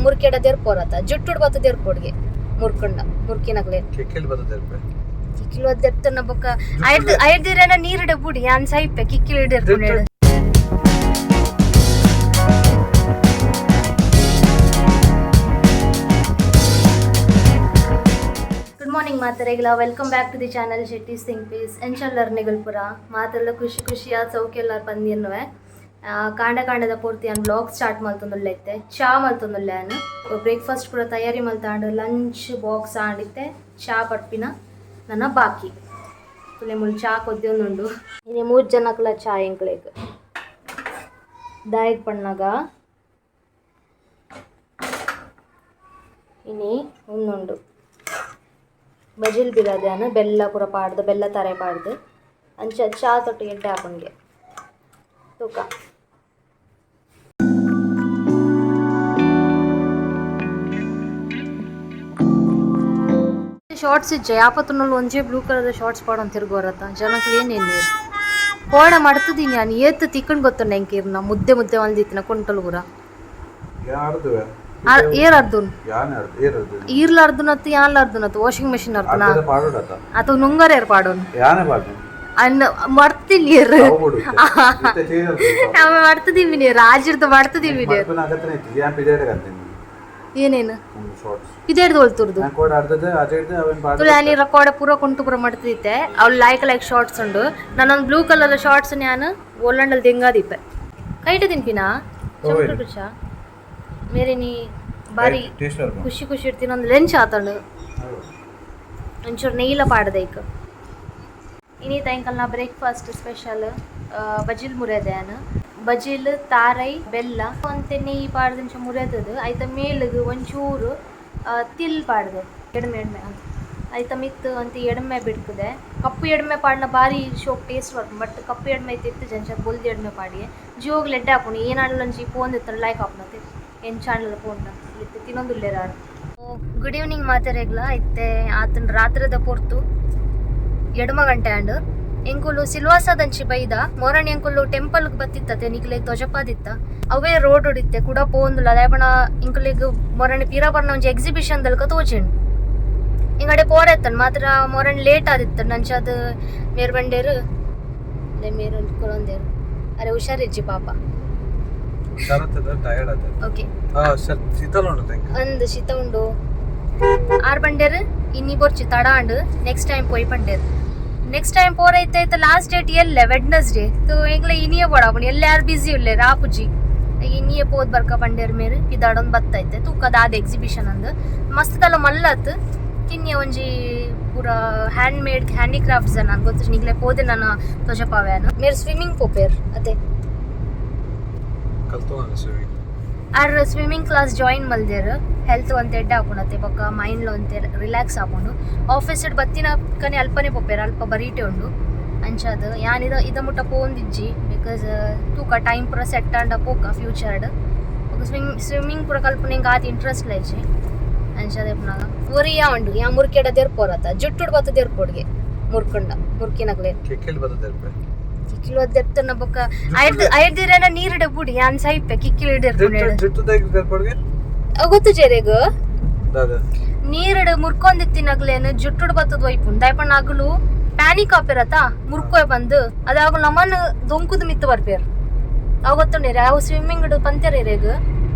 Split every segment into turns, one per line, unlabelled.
ಮುರ್ಕೆಡ ದೇರ್ಪೋರತ ಜುಟ್ಟುಡು ಬತ್ತ ದೇರ್ಪೋಡ್ಗೆ ಮುರ್ಕುಂಡ ಮುರ್ಕಿನಗ್ಲೆ
ಕಿಕ್ಕಿಲ್ ಬತ್ತ ದೇರ್ಪೆ
ಕಿಕ್ಕಿಲ್ ಒದ್ದೆರ್ತನ ಬೊಕ್ಕ ಐರ್ದು ಐರ್ದಿರೇನ ನೀರುಡ ಬುಡಿ ಯಾನ್ ಸೈಪೆ ಕಿಕ್ಕಿಲ್ ಹಿಡಿರ್ಪುಂಡು. ಗುಡ್ ಮಾರ್ನಿಂಗ್ ಮಾತರೆಗಳ, welcome back to the channel Shetty's think peace. ಎಂಚಲ್ಲರ್ ನಿಗಲ್ಪುರ ಮಾತೆಲ್ಲ ಖುಷಿ ಖುಷಿಯಾದ ಸೌಖ್ಯ ಪಂದಿನ್ನುವೆ. ಕಾಂಡ ಕಾಂಡದ ಪೂರ್ತಿ ಅನ್ ಬ್ಲಾಗ್ ಸ್ಟಾರ್ಟ್ ಮಲ್ತೊಂದುಲ್ಲೆ ಇತ್ತೆ. ಚಾ ಮಲ್ತೊಂದುಲ್ಲೆ ಅನ್. ಬ್ರೇಕ್ಫಾಸ್ಟ್ ಪೂರ ತಯಾರಿ ಮಲ್ತಾಂಡು, ಲಂಚ್ ಬಾಕ್ಸ್ ಆಂಡಿತ್ತೆ, ಚಾ ಪಟ್ಪಿನ ನನ್ನ ಬಾಕಿ. ತುಲೆ ಮುಲ್ ಚಾ ಕೊದ್ದೊಂದುಂಡು. ಇನಿ ಮೂರು ಜನಕ್ಲ ಚಾ ಎಂಕ್ಲೆಗ್. ದಾಯಗ್ ಪಣ್ಣಗ ಇನಿ ಉಂದುಂಡು ಬಜಿಲ್ ಬಿರದ್ಯಾನ, ಬೆಲ್ಲ ಪೂರ ಪಾಡ್ದು, ಬೆಲ್ಲ ತಾರೆ ಪಾಡ್ದು. ಅಂಚ ಚಾ ತೊಟ್ಟು ಎಡ್ಡೆ ಆಪುಂಗೆ ತೂಕ. ಶಾರ್ಟ್ಸ್ ಇಜ್ಜೆ ಯಾಪತ್ತುನಲ್ಲಿ ಒಂಜೇ ಬ್ಲೂ ಕಲರ್ ಶಾರ್ಟ್ಸ್ ಪಾಡೊಂದು ತಿರುಗೋರತ್ತ ಜನಕ್ಕೆ ಏನೇನು ನೀರು ಕೋಡ ಮಡ್ತದೀನಿ ನಾನು. ಏತ್ ತಿಕ್ಕಂಡ್ ಗೊತ್ತುಂಡು ಎಂಕೀರ್ನ ಮುದ್ದೆ ಮುದ್ದೆ ಒಂದಿತ್ತಿನ ಕುಂಟಲು ಪೂರ.
ಯಾರ್ದುವೆ?
ಏರ್ ಅರ್ದುನ್?
ಯಾನ್ ಅರ್ದು, ಏರ್ ಅರ್ದು?
ಈರ್ಲ ಅರ್ದುನತ್ತು, ಯಾನ್ಲ ಅರ್ದುನತ್ತು, ವಾಷಿಂಗ್ ಮೆಷಿನ್ ಅರ್ದುನ.
ಅರ್ಧದ ಪಾಡೋಡತ.
ಅಥವಾ ನುಂಗರೇರ್ ಪಾಡೋನ್.
ಯಾನೆ ಪಾಡ್ನು?
ಅನ್ನ ಮಡ್ತೀನಿ.
ಅವು ಬಿಡು ಇತ್ತೆ. ಇತ್ತೆ ಚೇಂಜ್ ಆತು.
ಆమె ಮಡ್ತದೀವಿ ನೀರು ರಾಜಿರ್ದು ಮಡ್ತದೀವಿ ನೀರು.
ಮಡ್ಪಿನ ಅಗತ್ಯನೇ ಇತ್ತು. ಯಾನ್ ಪಿಜಾಡೆ ಕತ್ತೀನಿ.
ಏನೇನು?
ಒಂದು ಶಾರ್ಟ್ಸ್.
ಇದೇರ್ದು ಹೊಲ್ತುರ್ದು.
ನಾನು ಕೋಡ ಅರ್ಧದ ಅಜೆ ಹಿಡ್ದು ಅವೇನ್ ಪಾಡ.
ತುಳು ನೀರ ಕೋಡೆ ಪೂರ ಕುಂಟು ಪೂರ ಮಡ್ತಿದ್ದೆ. ಅವ್ಳು ಲೈಕ್ ಲೈಕ್ ಶಾರ್ಟ್ಸ್ ಉಂಡು. ನಾನೊಂದು ಬ್ಲೂ ಕಲರ್ ಶಾರ್ಟ್ಸ್ ನಾನು ಓಲಂಡಲ್ಲಿ ದೆಂಗಾದಿಪ್ಪೆ. ಕೈಟ ತಿನ್ಪಿನಾ ಚಮಟ ರುಚ ಮೇರೆ ನೀ ಬಾರಿ.
ಟೇಸ್ಟ್.
ಖುಷಿ ಖುಷಿ ಇರ್ತೀನಿ. ಒಂದು ಲೆಂಚ್ ಆತಂಡು, ಒಂಚೂರು ನೆಯ್ಲ ಪಾಡ್ದೈಕ್. ಇನಿ ತಾಂಕಲ್ನ ಬ್ರೇಕ್ಫಾಸ್ಟ್ ಸ್ಪೆಷಲ್ ಬಜಿಲ್ ಮುರಿಯದೆ. ಬಜಿಲ್ ತಾರೈ ಬೆಲ್ಲ ಒಂತೆ ನೆಯ್ಯಿ ಪಾಡ್ದು ಮುರಿಯದದು. ಐತ ಮೇಲುಗು ಒಂಚೂರು ತಿಲ್ ಪಾಡ್ದೆ, ಎಡ್ಮೆ ಎಡ್ಮೆ ಐತ ಮಿತ್ತು ಅಂತ ಎಡ್ಮೆ ಬಿಡ್ಕದೆ. ಕಪ್ಪು ಎಡ್ಮೆ ಪಾಡ್ನ ಬಾರಿ ಶೋಕ್ ಟೇಸ್ಟ್ ಬರ್ಪುಂಡು. ಬಟ್ ಕಪ್ಪು ಎಡ್ಮೆ ಇತ್ತು ಜಂಚ ಬೊಲ್ದು ಎಡ್ಮೆ ಪಾಡಿಯೆ. ಜಿಯೋಗ್ ಎಡ್ಡೆ ಆಪುಂಡು. ಏನಾಂಡಲ ಒಂಜಿ ಪೋಂದಿತ್ತರ ಲೈಕ್ ಆಪುನತೆ. ಎಂಚಾಂಡಲ ಪೋಂಡ ಇತ್ತೆ ತಿನ್ನೊಂದುಲ್ಲೆರ್ ಆರ್. Good evening ಮಾತೆರೆಗ್ಲ. ಇತ್ತೆ ಆತನ ರಾತ್ರಿದ ಪೊರ್ತು ಎಡ್ಮ ಗಂಟೆ ಆಂಡ್. ಎಂಕುಲು ಸಿಲ್ವಾಸದಂಚಿ ಬೈದ. ಮೊರಣಿ ಎಂಕುಲು ಟೆಂಪಲ್ ಬತ್ತಿತ್ತತೆ, ನಿಕ್ಲೆ ತೊಜಪಾದಿತ್ತ. ಅವೇ ರೋಡ್ ಇತ್ತೆ ಕುಡ ಪೋಂದುಲ. ದಾಯಪಣ ಇಂಕುಲಿಗ್ ಮೊರಣಿ ಪಿರ ಬರ್ನ ಒಂಜಿ ಎಕ್ಸಿಬಿಷನ್ ದಲ್ಕ ತೋಜಿಂಡ್. ಇಂಗಡೆ ಪೋರೆತ್ತನ್ ಮಾತ್ರ ಮೊರಣಿ ಲೇಟ್ ಆದಿತ್ತ. ನಂಚಾದ ಮೇರ್ ಬಂಡೇರು ಮೇರು ಕೊರೊಂದೇರು. ಅರೆ ಹುಷಾರಿಜ್ಜಿ ಪಾಪ.
ಹುಷಾರತ್ತದ, ಟಯರ್ಡ್ ಆತ.
ಓಕೆ.
ಹಾ ಸರ್, ಶೀತಲ ಉಂಟು thank.
ಅಂದ್ ಶೀತ ಉಂಡು. ಆರ್ ಬಂಡೇರು ಇನ್ನಿ ಬೊರ್ಚಿ ತಡ and next time ಪೋಯ್ ಪಂಡೇರು. ನೆಕ್ಸ್ಟ್ ಟೈಮ್ ಪೋರ ಐತೆ ಐತೆ. ಲಾಸ್ಟ್ ಡೇಟ್ ಎಲ್ಲೆ ವೆಡ್ನಸ್ಡೇ ತೋ ಎಂಗ್ಲ ಇನಿಯೇ ಬೋಡಾಪುಂಡು. ಎಲ್ಲ ಯಾರು ಬ್ಯುಸಿ ಉಲ್ಲೇರ್ ಆಪುಜಿ. ಇನಿಯೇ ಪೋದ್ ಬರ್ಕ ಪಂಡೇರ್ ಮೇರು. ಪಿದಾಡೊಂದು ಬತ್ತೈತೆ. ತೂಕದ ಆದ ಎಕ್ಸಿಬಿಷನ್ ಅಂದ್ ಮಸ್ತ್ ತಲ ಮಲ್ಲತ್ ಕಿನ್ಯ ಒಂಜಿ ಪೂರ ಹ್ಯಾಂಡ್ ಮೇಡ್ ಹ್ಯಾಂಡಿಕ್ರಾಫ್ಟ್ಸ್. ನಾನು ಗೊತ್ತು ನಿಗ್ಲೆ ಪೋದೆ ನಾನು ತೊಜಪಾವ್ಯಾನು. ಮೇರ್ ಸ್ವಿಮ್ಮಿಂಗ್ ಪೋಪೇರ್ ಅದೇ.
ಕಲ್ತು ಸ್ವಿಮ್ಮಿಂಗ್.
ಆರ್ ಸ್ವಿಮ್ಮಿಂಗ್ ಕ್ಲಾಸ್ ಜಾಯಿನ್ ಮಲ್ದೇರ್. ಹೆಲ್ತ್ ಒಂತೆ ಎಡ್ಡೆ ಆಪುಂಡತೆ, ಬೊಕ್ಕ ಮೈಂಡ್ಲ ಒಂತೆ ರಿಲ್ಯಾಕ್ಸ್ ಆಪುಂಡು. ಆಫೀಸ್ ಬತ್ತಿನ ಕನೆ ಅಲ್ಪನೆ ಪೋಪೇರ್, ಅಲ್ಪ ಬರೀಟೆ ಉಂಡು. ಅಂಚಾದ್ ಯಾನ್ ಇದ ಇದ ಮುಟ್ಟ ಪೋಂದಿಜ್ಜಿ, because ತೂಕ ಟೈಮ್ ಪೂರ ಸೆಟ್ ಆಂಡ ಪೋಕ ಫ್ಯೂಚರ್ಡ್. ಬೊಕ ಸ್ವಿಮ್ಮಿಂಗ್ ಪೂರ ಕಲ್ಪುನ ಎಂಕ್ ಆತ್ ಇಂಟ್ರೆಸ್ಟ್ ಇಜ್ಜಿ. ಅಂಚಾದ್ ಇಪ್ಪುನಗ ಒರಿಯಾ ಉಂಡು. ಯಾ ಮುರ್ಕೆಡ ದೇರ್ಪೋರತ ಜುಟ್ಟುಡು ಬತ್ತ ದೇರ್ಪೋಡ್ಗೆ ಮುರ್ಕುಂಡ ಮುರ್ಕಿನಗ್ಲೆ.
ಕಿಕ್ಕಿಲ್ ಬತ್ತ ದೇರ್ಪೆ.
ಕಿಕ್ಕಿಲ್ ಒದ್ದೆರ್ತನ ಬೊಕ್ಕ ಐರ್ದು ಐರ್ದಿರೇನ ನೀರುಡ ಬುಡಿ ಯಾನ್ ಸೈಪೆ ಕಿಕ್ಕಿಲ್ ಹಿಡಿರ್ಪುಂಡು.
ಜುಟ್ಟು ದೇರ್ಪೋಡ್ಗೆ.
ಗೊತ್ತು ಜೆರೆಗ್.
ದಾದ?
ನೀರುಡು ಮುರ್ಕೊಂದಿತ್ತಿನಗ್ಲೇನು ಜುಟ್ಟುಡು ಬತ್ತದ ಒಯ್ಪುಂಡು. ದಾಯಪಣ್ಣ ಅಗಲು ಪ್ಯಾನಿಕ್ ಆಪೇರತ, ಮುರ್ಕೋಯ್ ಬಂದು ಅದಾಗ ನಮ್ಮನ್ ದೊಂಕುದು ಮಿತ್ತು ಬರ್ಪೇರು. ಅವು ಗೊತ್ತುಂಡೇರಿ. ಅವು ಸ್ವಿಮ್ಮಿಂಗ್ ಪಂತೆರ್ ಇರೇಗ್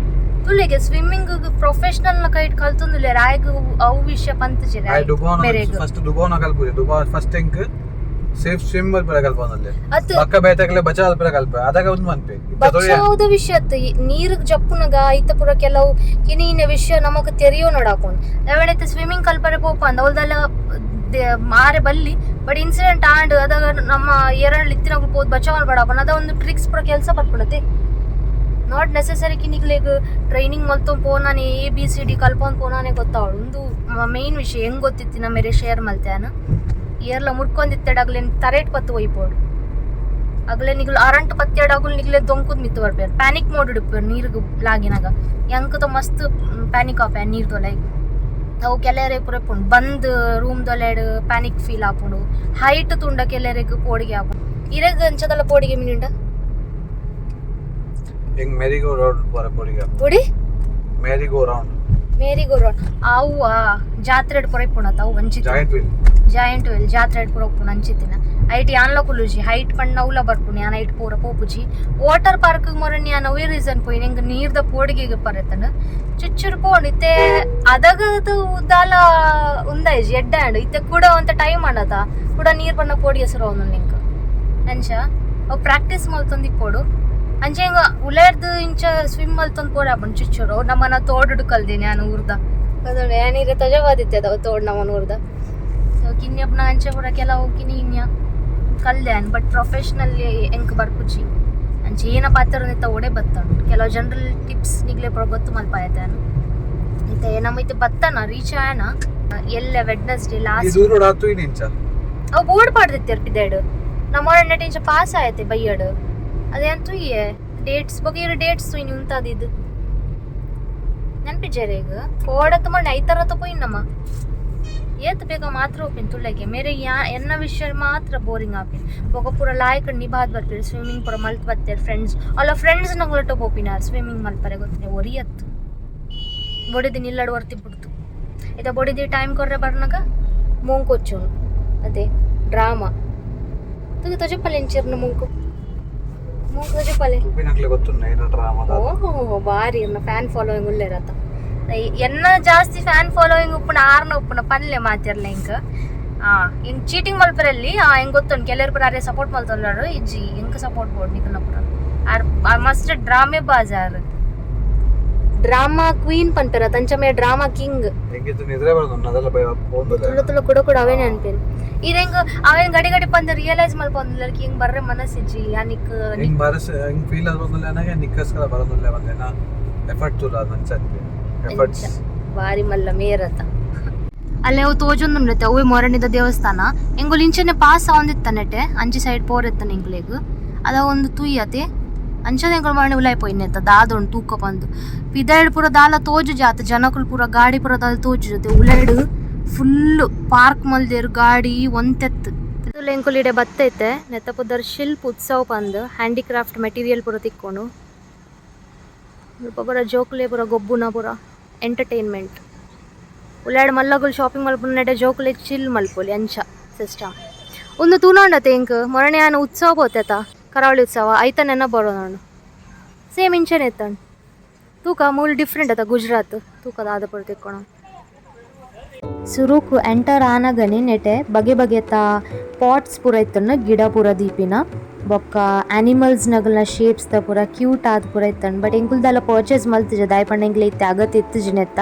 ತುಲೆಗೆ ಸ್ವಿಮ್ಮಿಂಗ್ ಪ್ರೊಫೆಷನಲ್ ನ ಕೈಟ್ ಕಲ್ತೊಂದುಲ್ಲೇರ್. ಆಯ್ಗ್ ಅವು ವಿಷಯ ಪಂತುಜೆರ್.
ಆಯ್ ಡುಬೋನ.
ಮೇರೆಗ್.
ಫಸ್ಟ್ ಡುಬೋನ ಕಲ್ಪುಜೆ. ಡುಬಾ ಫಸ್ಟ್ ಎಂಕ್ ಸೇಫ್ ಸ್ವಿಮ್ ಮಲ್ಪೆರ ಕಲ್ಪೊಂದಲ್ಲೆ.
ಅತ್.
ಬಕ್ಕ ಬೇತೆಗ್ಲೆ ಬಚಾ ಅಲ್ಪೆರ ಕಲ್ಪ ಅದಾಗ ಒಂದು ಮನ್ಪೆ.
ಬಚಾವದ ವಿಷಯ ಅತ್ತು. ನೀರುಗ್ ಜಪ್ಪುನಗ ಐತ ಪೂರ ಕೆಲವು ಕಿನಿನ ವಿಷಯ ನಮಕ್ ತೆರಿಯೋ ನೋಡಾಪುಂಡು. ದಾಯೆಪಂಡ ಸ್ವಿಮ್ಮಿಂಗ್ ಕಲ್ಪರೆ ಪೋಪ ಅಂದ ಅವಲ್ದೆಲ್ಲ ಮಾರೆ ಬಲ್ಲಿ. ಬಟ್ ಇನ್ಸಿಡೆಂಟ್ ಆಂಡ್ ಅದಾಗ ನಮ್ಮ ಏರಲ್ಲಿ ಇತ್ತಿನಗಳು ಪೋದ್ ಬಚಾವ್ ಮಲ್ಪಡಾಪುಂಡು. ಅದ ಒಂದು ಟ್ರಿಕ್ಸ್ ಪೂರ ಕೆಲಸ ಬರ್ಪುಂಡತೆ. Not necessary ಕಿನಿಗ್ಲೆಗ್ ಟ್ರೈನಿಂಗ್ ಮಲ್ತೊಂದು ಪೋನಾನೆ, ಎ ಬಿ ಸಿ ಡಿ ಕಲ್ಪೊಂದು ಪೋನಾನೆ ಗೊತ್ತಾವಳು. ಒಂದು ಮೇನ್ ವಿಷಯ ಹೆಂಗ್ ಗೊತ್ತಿತ್ತು ನಮ್ಮ ಮೇರೆ ಶೇರ್ ಮಲ್ತೆ. ಏರ್ಲ ಮುರ್ಕೊಂದಿತ್ತೆಡ ಅಗ್ಲೇನ್ ತರೇಟ್ ಪತ್ತು ಒಯ್ಪೋಡು. ಅಗಲೆ ನಿಗ್ಲು ಅರಂಟು ಪತ್ತೆಡಾಗುಲ್ ನಿಗ್ಲೆ ದೊಂಕುದ್ ಮಿತ್ತು ಬರ್ಪೇರು. Panic mode ಇಡುಪೇರು ನೀರುಗು ಲಾಗಿನಾಗ. ಎಂಕತ ಮಸ್ತ್ ಪ್ಯಾನಿಕ್ ಆಪೆ ನೀರ್ ದೊಲೆ. ಅವು ಕೆಲವರೆ ಪೂರ ಇಪ್ಪುಂಡು ಬಂದ್ ರೂಮ್ ದೊಲೆಡ್ ಪ್ಯಾನಿಕ್ ಫೀಲ್ ಆಪುಂಡು. ಹೈಟ್ ತುಂಡ ಕೆಲರೆಗ್ ಪೋಡಿಗೆ ಆಪುಂಡು. ಇರೆಗ್ ಅಂಚದಲ್ಲ ಪೋಡಿಗೆ ಮಿನಿಂಡ.
ಎಂಗ್ ಮೆರಿಗೋ ರೋಡ್ ಪೋರ ಪೋಡಿಗೆ.
ಪೊಡಿ.
Merry go round.
Merry go round ಅವು ಜಾತ್ರೆ ಪೂರ ಇಪ್ಪುಣತ ಅವು ಅಂಚಿತ್ತಿನ.
Giant wheel.
ಜಾಯಿಂಟ್ ವೀಲ್ ಜಾತ್ರೆ ಪೂರ ಉಪ್ಪುನ ಅಂಚಿತ್ತಿನ. ಐಟ್ ಯಾನ್ಲ ಕುಲ್ಲುಜಿ, ಹೈಟ್ ಪಂಡ ಅವ್ಲ ಬರ್ಪುನಿ. ಯಾನ್ ಐಟ್ ಪೂರ ಪೋಪುಜಿ. ವಾಟರ್ ಪಾರ್ಕ್ ಮೊರನಿ ಯಾನ್ ಅವೇ ರೀಸನ್ ಪೋಯಿನ, ಎಂಕ್ ನೀರ್ದ ಪೋಡಿಗೆಗ್ ಪರತಂಡ್. ಚುಚ್ಚುರು ಪೋಂಡು ಇತ್ತೆ ಅದಗದು ದಾಲ ಉಂದಾಯಿಜಿ, ಎಡ್ಡೆ ಆಂಡ್. ಇತ್ತೆ ಕೂಡ ಒಂತ ಟೈಮ್ ಆಂಡತ ಕೂಡ ನೀರ್ ಪಂಡ ಪೋಡಿಗೆ ಸುರು ಆವೊಂದುಂಡು ಎಂಕ್. ಅಂಚ ಅವು ಪ್ರಾಕ್ಟೀಸ್ ಮಲ್ತೊಂದು ಇಪ್ಪೊಡು. ಅಂಚ ಹಿಂಗ ಉಲೇರ್ದು ಇಂಚ ಸ್ವಿಮ್ ಮಲ್ತೊಂದು ಪೋಡೆ ಆಪುಂಡು ಚುಚ್ಚುರು. ನಮ್ಮನ ತೋಡುಡು ಕಲ್ದಿನಿ ಯಾನ್ ಊರ್ದ. ಯಾನ್ ಇರೆ ತಜವಾದಿತ್ತೆ ಅದ ತೋಡ್ ನಮ್ಮನ ಊರ್ದ. ಸೊ ಕಿನ್ಯಪ್ನ ಅಂಚ ಪೂರ ಕೆಲವು ಕಿನಿ ಇನ್ಯ ಕಲ್ದೆ ಯಾನ್, ಬಟ್ ಪ್ರೊಫೆಷನಲಿ ಎಂಕ್ ಬರ್ಪುಜಿ. ಅಂಚ ಏನ ಪಾತ್ರ ಓಡೆ ಬತ್ತಂಡು. ಕೆಲವು ಜನರಲ್ ಟಿಪ್ಸ್ ನಿಗ್ಲೆ ಪೂರ ಗೊತ್ತು ಮಲ್ಪಾಯತೆ ಯಾನ್. ಇತ್ತೆ ನಮ್ಮ ಇತ್ತೆ ಬತ್ತನ ರೀಚ್ ಆಯನ ಎಲ್ಲ ವೆಡ್ನಸ್ಡೇ
ಈ
ಲಾಸ್ಟ್.
ದೂರೋಡು ಆತು ಇಂಚ.
ಅವು ಬೋರ್ಡ್ ಪಾಡ್ದಿತ್ತೆರ್ ಪಿದೇಡು. ನಮ್ಮ ನೆಟ್ ಇಂಚ ಪಾಸ್ ಆಯತೆ ಬಯ್ಯಡು. ಅದೇನ್ ತೂಯೆ ಡೇಟ್ಸ್ ಬಗ್ಗೆ, ಇರು ಡೇಟ್ಸ್ ತೂಯಿನಿ. ಉಂತಾದಿದ್ದು ನೆನ್ಪಿಜ್ಜಾರೆ ಈಗ ಕೋಡತ್ತು ಮೊನ್ನೆ ಐತರ ಪೋಯಿನಮ್ಮ. ಏತ್ ಬೇಗ ಮಾತ್ರ ಹೋಪಿನ್ ತುಳ್ಳಗೆ ಮೇರೆ ಯಾ ಎನ್ನ ವಿಷಯ ಮಾತ್ರ ಬೋರಿಂಗ್ ಆಪಿನ್. ಬೊಕ ಪೂರ ಲಾಯ್ಕ್ ನಿಬಾದ್ ಬರ್ತೀರಿ, ಸ್ವಿಮ್ಮಿಂಗ್ ಪೂರ ಮಲ್ತ್ ಬರ್ತೀರಿ. ಫ್ರೆಂಡ್ಸ್ ಅಲ್ಲ, ಫ್ರೆಂಡ್ಸ್ ನಂಗೊಳಟ ಪೋಪಿನ ಸ್ವಿಮ್ಮಿಂಗ್ ಮಲ್ಪರೆ ಗೊತ್ತಿನಿ. ಒರಿಯತ್ತು ಬೊಡಿದಿ ನಿಲ್ಲಡು ವರ್ತಿ ಬಿಡ್ತು. ಇತ್ತ ಬೊಡಿದಿ ಟೈಮ್ ಕೊರ್ರೆ ಬರ್ನಾಗ ಮುಂಕೊಚ್ಚುನು. ಅದೇ ಡ್ರಾಮಾ ತುಗೆ ತೊಜಪಲ್ಲೆ ಇಂಚಿರ್ನ ಮುಂಕು ಮುಂಕು ತೊಜಪಲ್ಲೆ.
ಉಪ್ಪಿನಕ್ಲೆ ಗೊತ್ತುಂಡು ಏನ ಡ್ರಾಮಾ.
ಓಹೋ, ಬಾರಿ ಇರ್ನ ಫ್ಯಾನ್ ಫಾಲೋಯಿಂಗ್ ಉಲ್ಲೇರತ್ತ. ಎನ್ನ ಜಾಸ್ತಿ ಫ್ಯಾನ್ ಫಾಲೋಯಿಂಗ್ ಉಪ್ಪುನ ಆರ್ನ ಉಪ್ಪುನ ಪನ್ಲೆ ಮಾತಿರ್ಲ ಇಂಕ್. ಆ ಇಂಕ್ ಚೀಟಿಂಗ್ ಮಲ್ಪರಲ್ಲಿ. ಆ ಹೆಂಗ್ ಗೊತ್ತುಂಡು, ಕೆಲವರು ಪುರ ಅರೆ ಸಪೋರ್ಟ್ ಮಲ್ತೊಲ್ಲಾರು. ಇಜ್ಜಿ, ಎಂಕ್ ಸಪೋರ್ಟ್ ಬೋರ್ಡ್ ನಿಕಲ್ನ ಪುರ. ಆರ್ ಆರ್ ಮಸ್ತ್ ಡ್ರಾಮೆ ಬಾಜಾರ್, ಡ್ರಾಮಾ ಕ್ವೀನ್ ಪನ್ಪೆರ ತಂಚಮೆ, ಡ್ರಾಮಾ ಕಿಂಗ್.
ಹೆಂಗಿತ್ತು ನಿದ್ರೆ ಬರೋದು ಅದೆಲ್ಲ ಭಯ.
ತುಳು ತುಳು ಕೂಡ ಕೂಡ ಅವೇನೆ ಅನ್ಪೇನು. ಇದಂಗ ಅವೇನ್ ಗಡಿ ಗಡಿ ಪಂದ ರಿಯಲೈಸ್ ಮಲ್ಪೊಂದಿಲ್ಲ. ಹಿಂಗ್ ಬರ್ರೆ ಮನಸ್ಸಿಜ್ಜಿ ಯಾನಿಕ್.
ಹಿಂಗ್ ಬರಸ್ ಹಿಂಗ್ ಫೀಲ್ ಆಗೋದಿಲ್ಲ ನನಗೆ. ನಿಕ್ಕಸ್ಕರ ಬರೋದಿಲ್ಲ, ಒಂದೇನ ಎಫರ್ಟ್ ತುಲ ನಂಚ ಎಫರ್ಟ್ಸ್.
ಬಾರಿ ಮಲ್ಲ ಮೇರತ. ಅಲ್ಲೇ ಅವು ತೋಜೊಂದುಂಡತೆ, ಅವೇ ಮೊರಣಿದ ದೇವಸ್ಥಾನ. ಎಂಗುಲು ಇಂಚನೆ ಪಾಸ್ ಆವೊಂದಿತ್ತನೆಟೆ, ಅಂಚಿ ಸೈಡ್ ಪೋರೆತ್ತನೆ ಎಂಕುಲೆಗ್. ಅದ ಒಂದು ತೂಯತೆ ಅಂಚನೆ ಎಂಕುಲು ಮರಣ ಉಲಾಯ್ ಪೋಯಿನೆತ್ತ. ದಾದ ಉಂಡು ತೂಕ ಬಂದು ಪಿದಾಯ್ಡ್ ಪೂರ ದಾಲ ತೋಜು ಜಾತ. ಜನಕುಲು ಪೂರ ಗಾಡಿ ಪೂರ ದಾಲ ತೋಜು ಜೊತೆ. ಉಲಾಯ್ಡ್ ಫುಲ್ ಪಾರ್ಕ್ ಮಲ್ದೇರು ಗಾಡಿ ಒಂತೆತ್ತು. ಎಂಕುಲು ಇಡೆ ಬತ್ತೈತೆ. ನೆತ್ತ ಪುದರ್ ಶಿಲ್ಪ ಉತ್ಸವ ಪಂದ್. ಹ್ಯಾಂಡಿಕ್ರಾಫ್ಟ್ ಮೆಟೀರಿಯಲ್ ಪೂರ ತಿಕ್ಕೊಂಡು. ಮುಲ್ಪ ಪೂರ ಜೋಕುಲೆ ಪೂರ ಗೊಬ್ಬುನ ಪೂರ ಎಂಟರ್ಟೈನ್ಮೆಂಟ್. ಉಲ್ಲಾಡ್ ಮಲ್ಲಗುಲ್ ಶಾಪಿಂಗ್ ಮಲ್ಪುನ ನೆಡೆ ಜೋಕುಲೆ ಚಿಲ್ ಮಲ್ಪೊಲಿ, ಅಂಚ ಸಿಸ್ಟಮ್. ಒಂದು ತೂನೊಂಡತೆ ಇಂಕ್ ಮೊರಣೆ ಆನ ಉತ್ಸವ ಪೋತೆತ, ಕರಾವಳಿ ಉತ್ಸವ ಐತ ನೆನ ಬರೋ. ನಾನು ಸೇಮ್ ಇಂಚನೆ ಎತ್ತಂಡು. ತೂಕ ಮೂಲು ಡಿಫ್ರೆಂಟ್ ಅತ ಗುಜರಾತ್. ತೂಕದ ಆದ ಪೂರ ತಿಕ್ಕೊಣ. ಸುರುಕು ಎಂಟರ್ ಆನಗನೆ ನೆಟೆ ಬಗೆ ಬಗೆತ ಪಾಟ್ಸ್ ಪೂರ ಇತ್ತಣ್ಣ. ಗಿಡ ಪೂರ ದೀಪಿನ ಬೊಕ್ಕ ಆನಿಮಲ್ಸ್ ನಗಲ್ನ ಶೇಪ್ಸ್ ದ ಪೂರ ಕ್ಯೂಟ್ ಆದ್ ಪೂರ ಇತ್ತಣ್ಣ. ಬಟ್ ಎಂಕುಲ್ದೆಲ್ಲ ಪರ್ಚೇಸ್ ಮಲ್ತಿಜ, ದಾಯೆ ಪಂಡ ಎಂಕ್ಲೆ ಇತ್ತೆ ಅಗತ್ಯ ಇತ್ತಿಜಿನೆತ್ತ.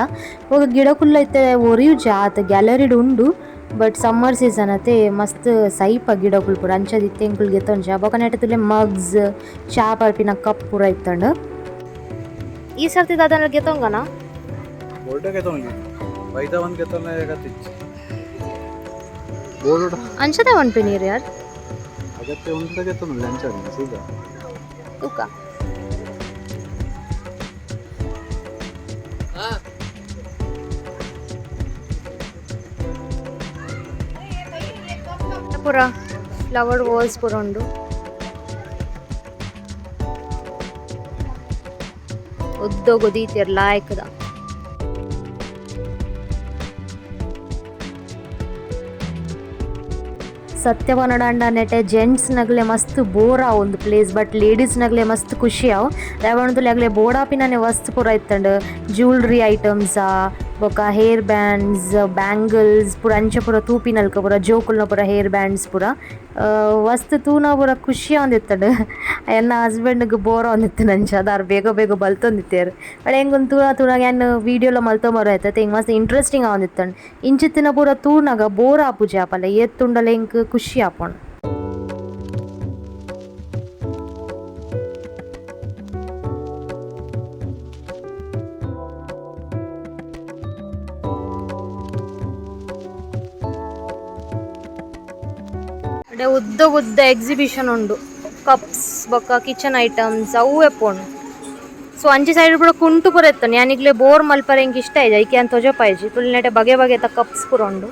ಬೊಕ ಗಿಡಕುಲ್ಲ ಇತ್ತೆ ಒರಿಯುಜ ಆತ್. ಗ್ಯಾಲರಿಡ್ ಉಂಡು, ಬಟ್ ಸಮ್ಮರ್ ಸೀಸನ್ ಅತೆ, ಮಸ್ತ್ ಸೈಪ ಗಿಡಕುಲು ಪೂರ. ಅಂಚದ ಇತ್ತೆ ಎಂಕುಲು ಗೆತೊಂಜ. ಬೊಕ ನೆಟೆ ತೂಲೆ ಮಗ್ಸ್, ಚಾ ಪರ್ಪಿನ ಕಪ್ ಪೂರ ಇತ್ತಂಡ್. ಈ ಸರ್ತಿ ದಾದನ ಗೆತೊಂಗನ?
ಬೋರ್ಡ್ ಗೆತೊಂದು ಬೈದ ಒಂದು ಗೆತೊಂದು ಆಗತ್ತಿಚ್ಚಿ ಬೋರ್ಡ್.
ಅಂಚದ ಪನ್ಪಿನೀರ್ ಯಾರ್.
ಅಗತ್ಯ ಉಂಟು ಗೆತೊಂದು ಅಂಚ ಸೀದಾ.
ತೂಕ ಪೂರ ಫ್ಲವರ್ ವಾಲ್ಸ್ ಪೂರ ಉಂಡು. ಉದ್ದೊಗು ದೀತೆರ್ ಲಾಯ್ಕದ. ಸತ್ಯವನಡಂಡ ನೆಟೆ ಜೆಂಟ್ಸ್ ನಗಲೆ ಮಸ್ತ್ ಬೋರ್ ಆವು ಒಂದು ಪ್ಲೇಸ್, ಬಟ್ ಲೇಡೀಸ್ ನಗಲೆ ಮಸ್ತ್ ಖುಷಿ ಆವು. ದಾಯೆ ಅಗಲೆ ಬೋಡಾಪಿನನೆ ವಸ್ತು ಪೂರ ಇತ್ತಂಡ್. ಜ್ಯುವೆಲ್ರಿ ಐಟಮ್ಸ್ ಬೊಕ ಹೇರ್ ಬ್ಯಾಂಡ್ಸ್, ಬ್ಯಾಂಗಲ್ಸ್ ಪೂರ ಅಂಚ ಪೂರ ತೂಪಿನಲ್ಕ ಪೂರ ಜೋಕುಲ್ನ ಪೂರ ಹೇರ್ ಬ್ಯಾಂಡ್ಸ್ ಪೂರ ವಸ್ತು ತೂನ ಪೂರ ಖುಷಿ ಆವೊಂದಿತ್ತಂಡ್. ಎನ್ನ ಹಸ್ಬೆಂಡ್ಗ್ ಬೋರ್ ಆವೊಂದಿತ್ತಂಡ್. ಅಂಚ ದಾರ್ ಬೇಗ ಬೇಗ ಬಲ್ತೊಂದಿತ್ತೆರ್. ಬಟ್ ಎಂಕ್ ತೂನ ತೂನಗ ಯಾನ್ ವೀಡಿಯೋಲ ಮಲ್ತೊಂಬರ ಆಯ್ತತೆ. ಎಂಕ್ ಮಸ್ತ್ ಇಂಟ್ರೆಸ್ಟಿಂಗ್ ಆವೊಂದಿತ್ತಂಡ್. ಇಂಚಿತ್ತಿನ ಪೂರ ತೂನಗ ಬೋರ್ ಆಪುಜಿ ಆಪಲ. ಏತುಂಡಲ ಎಂಕ್ ಖುಷಿ ಆಪುಂಡು. ಅಡೆ ಉದ್ದ ಉದ್ದ ಎಕ್ಸಿಬಿಷನ್ ಉಂಡು. ಕಪ್ಸ್ ಬೊಕ್ಕ ಕಿಚನ್ ಐಟಮ್ಸ್ ಅವು ಎಪ್ಪುಂಡು. ಸೊ ಅಂಚಿ ಸೈಡ್ ಪೂರ ಕುಂಟು ಪೂರ ಇತ್ತಂಡ್. ಯಾನ್ ಇಗ್ಲೆ ಬೋರ್ ಮಲ್ಪರೆ ಎಂಕ್ ಇಷ್ಟ ಆಯ್ಜಿ, ಐಕೆ ಯಾನ್ ತೊಜಪಾಯ್ಜಿ. ತುಳುನಾಟ ಬಗೆ ಬಗೆತ ಕಪ್ಸ್ ಪೂರ ಉಂಡು.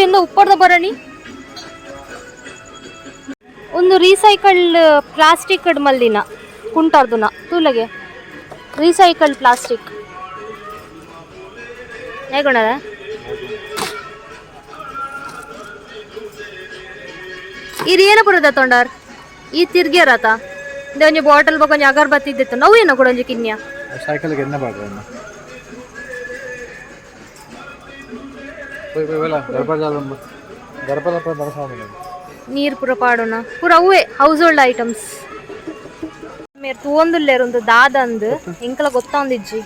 ಎಂದ ಉಪ್ಪರ್ದ ಬರಣಿ ಒಂದು ರೀಸೈಕಲ್ಡ್ ಪ್ಲಾಸ್ಟಿಕ್ ಮಲ್ದಿನ ಕುಂಟಾರ್ದುನ ತೂಲಗೆ ರೀಸೈಕಲ್ಡ್ ಪ್ಲಾಸ್ಟಿಕ್ ಹೇಗುಣದ. ಇದು ಏನ ಬರುದ ತೊಂಡಾರ್ ಈ ತಿರ್ಗ್ಯಾರತ ಇಂದ ಒಂಜಿ ಬಾಟಲ್ ಬೊಕ ಒಂಜಿ ಅಗರಬತ್ತಿ ಇದ್ದಿತ್ತು ನಾವು ಏನೋ ಕೂಡ ಒಂಜಿ ಕಿನ್ಯ.
ಸೈಕಲ್ಗೆ ಎಣ್ಣೆ ಬಾಡ್ರೆ ಪೋಯ್ ಪೋಯ್ ವೆಲ ಗರ್ಭ ಜಾಲ ಗರ್ಭದ ಬರಸಾದ.
ನೀರು ಪೂರ ಪಾಡೋಣ ಪೂರ ಅವೇ ಹೌಸ್ ಹೋಲ್ಡ್ ಐಟಮ್ಸ್. ಮೇರ್ ತೂವೊಂದುಲ್ಲೇರ್ ಒಂದು ದಾದಂದು ಎಂಕಲ ಗೊತ್ತೊಂದಿಜ್ಜಿ.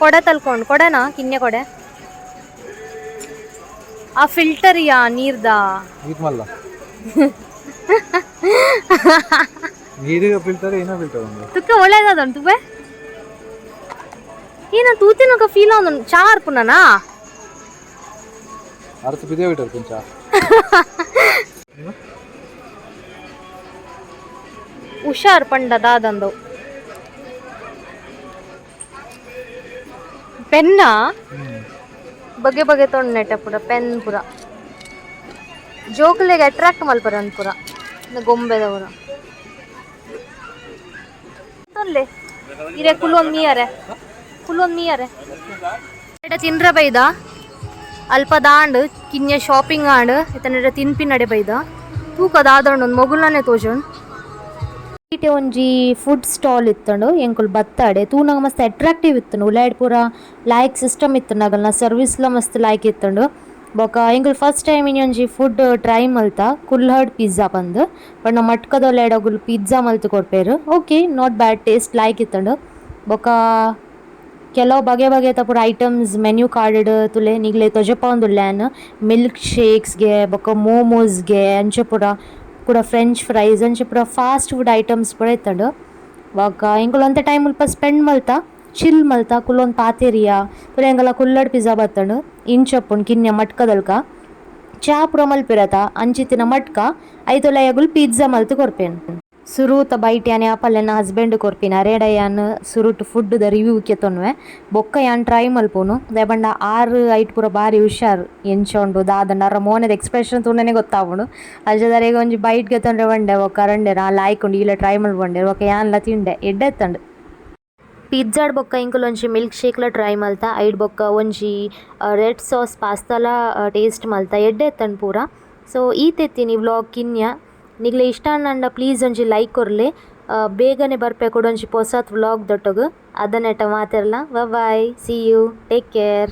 ಕೊಡೆ ತಲ್ಕೊಂಡು ಕೊಡೆನಾ ಕಿನ್ಯ ಕೊಡೆ ಆ ಫಿಲ್ಟರ್ ಯಾ ನೀರ್ದ.
ನೀರು ಮಲ್ಲ ನೀರಿಗೆ ಫಿಲ್ಟರ್ ಏನೋ ಫಿಲ್ಟರ್ ಒಂದು.
ತುಕ್ಕ ಒಳ್ಳೇದಾದ ತುವೆ ಏನ ತೂತಿನಕ ಫೀಲ್ ಒಂದು ಚಾ ಅರ್ಪುನನಾ.
ಅರ್ಥ ಬಿದ್ದೇ ಬಿಟ್ಟರು ಕೊಂಚ.
ಹುಷಾರ್ ಪಂಡ ದಾದಂದು ಪೆನ್ನ ಬಗೆ ಬಗೆ ತೊಂಡೆಟ ಪೂರ ಪೆನ್ ಪೂರ ಜೋಕುಲೆಗ್ ಅಟ್ರಾಕ್ಟ್ ಮಲ್ಪರನ್ ಪೂರ ಗೊಂಬೆದವರ ತೊನ್ಲೆ ಇರೆ ಕುಲ್ಲೊಂದು ಮೀಯರೆ ಕುಲ್ಲೊಂದು ಮೀಯರೆ ಎಟ ತಿನ್ರ ಬೈದ ಅಲ್ಪ ದಾಂಡ್ ಕಿನ್ಯ ಶಾಪಿಂಗ್ ಆಂಡ್ ಇತನೆಟ ತಿನ್ಪಿ ನಡೆ ಬೈದ ತೂಕ ದಾದಂಡ್ ಒಂದು ಮೊಗುಲ್ನೇ ತೋಜುಂಡ್. ಇತ್ತೆ ಒಂಜಿ ಫುಡ್ ಸ್ಟಾಲ್ ಇತ್ತುಂಡು. ಎಂಕುಲು ಬತ್ತಾಡೆ ತೂನಗ ಮಸ್ತ್ ಅಟ್ರಾಕ್ಟಿವ್ ಇತ್ತುಂಡು. ಉಲಾಯ್ಡ್ ಪೂರ ಲಾಯ್ಕ್ ಸಿಸ್ಟಮ್ ಇತ್ತುಂಡು. ಅಗಲ್ನ ಸರ್ವಿಸ್ಲ ಮಸ್ತ್ ಲಾಯ್ಕ್ ಇತ್ತುಂಡು. ಬೊಕ ಎಂಕುಲು ಫಸ್ಟ್ ಟೈಮ್ ಇನಿ ಒಂಜಿ ಫುಡ್ ಟ್ರೈ ಮಲ್ತ, ಕುಲ್ಹಡ್ ಪಿಜ್ಜಾ ಪಂದ್ ಪಂಡ ಮಟ್ಕದ ಉಲಾಯ್ಡ್ ಅಗುಲು ಪಿಜ್ಜಾ ಮಲ್ತ್ ಕೊರ್ಪೆರ್. ಓಕೆ, not ಬ್ಯಾಡ್, ಟೇಸ್ಟ್ ಲಾಯ್ಕ್ ಇತ್ತುಂಡು. ಬೊಕ ಕೆಲವು ಬಗೆ ಬಗೆತ ಪೂರ ಐಟಮ್ಸ್ ಮೆನ್ಯೂ ಕಾರ್ಡ್ ತೂಲೆ ನಿಗ್ಲೆ ತೊಜಪಾವೊಂದುಲ್ಲೆ ಯಾನ್. ಮಿಲ್ಕ್ ಶೇಕ್ಸ್ಗೆ ಬೊಕ ಮೋಮೋಸ್ಗೆ ಅಂಚ ಪೂರ ಕುಡ ಫ್ರೆಂಚ್ ಫ್ರೈಸ್ ಅಂಚ ಪೂರ ಫಾಸ್ಟ್ ಫುಡ್ ಐಟಮ್ಸ್ ಪೂರ ಇತ್ತುಂಡು. ಬೊಕ ಎಂಕುಲು ಒಂತೆ ಟೈಮ್ ಮುಲ್ಪ ಸ್ಪೆಂಡ್ ಮಲ್ತ, ಚಿಲ್ ಮಲ್ತ, ಕುಲ್ಲೊಂದು ಪಾತೆರಿಯ. ಪೂರ ಎಂಕಲ್ನ ಕುಲ್ಲಡ್ ಪಿಜ್ಜಾ ಬತ್ತುಂಡು. ಇಂಚ ಉಪ್ಪುಂಡು ಕಿನ್ಯ ಮಟ್ಕದಲ್ಕ ಚಾ ಪೂರ ಮಲ್ಪೆರತ ಅಂಚಿತ್ತಿನ ಮಟ್ಕ ಐತೊಲ ಅಗುಲು ಪಿಜ್ಜಾ ಮಲ್ತ್ ಕೊರ್ಪೆರ್. ಸುರೂತ ಬೈಟ್ ಯಾನ್ ಯಾಪಲ ಎನ್ನ ಹಸ್ಬೆಂಡ್ ಕೊರ್ಪಿನ ಅರೇಡ ಯಾನ್ ಸುರುಟ್ ಫುಡ್ ದ ರಿವ್ಯೂ ಕೆತೊನ್ವೆ, ಬೊಕ್ಕ ಯಾನ್ ಟ್ರೈ ಮಲ್ಪುನು. ದಾಯೆ ಪಂಡ ಆರ್ ಐಟ್ ಪೂರ ಬಾರಿ ಹುಷಾರ್, ಎಂಚ ಉಂಡು ದಾದಂಡ ಅರ ಮೋನೆದ ಎಕ್ಸ್ಪ್ರೆಷನ್ ತೂಂಡನೆ ಗೊತ್ತಾಪುಂಡು. ಅಂಚ ಒಂಜಿ ಬೈಟ್ ಗೆತೊನ್ರೆ ಪಂಡೆ. ಬೊಕ್ಕ ಅರ್ ಆ ಲಾಯ್ಕ್ ಉಂಡು, ಈಲ ಟ್ರೈ ಮಲ್ಪಂಡೆರ್. ಬೊಕ್ಕ ಯಾನ್ಲ ತಿಂಡೆ, ಎಡ್ಡೆ ಇತ್ತುಂಡು. ಪಿಜ್ಜಾಡ್ ಬೊಕ್ಕ ಎಂಕುಲು ಒಂಜಿ ಮಿಲ್ಕ್ ಶೇಕ್ಲ ಟ್ರೈ ಮಲ್ತ. ಐಡ್ ಬೊಕ್ಕ ಒಂಜಿ ರೆಡ್ ಸಾಸ್ ಪಾಸ್ತಾಲ ಟೇಸ್ಟ್ ಮಲ್ತ, ಎಡ್ಡೆ ಇತ್ತುಂಡು ಪೂರ. ಸೊ ಈತ್ ಇತ್ತಿನಿ ವ್ಲಾಗ್ ಕಿನ್ಯ. ನಿಗ್ಲೆ ಇಷ್ಟ ಆಂಡ ಪ್ಲೀಸ್ ಒಂಜಿ ಲೈಕ್ ಕೊರ್ಲೆ. ಬೇಗನೆ ಬರ್ಪೆ ಕುಡೊಂಜಿ ಪೊಸತ್ ವ್ಲಾಗ್ ದೊಟ್ಟುಗು. ಅದನೆಟ ಮಾತೆರ್ಲ bye, see you, take care.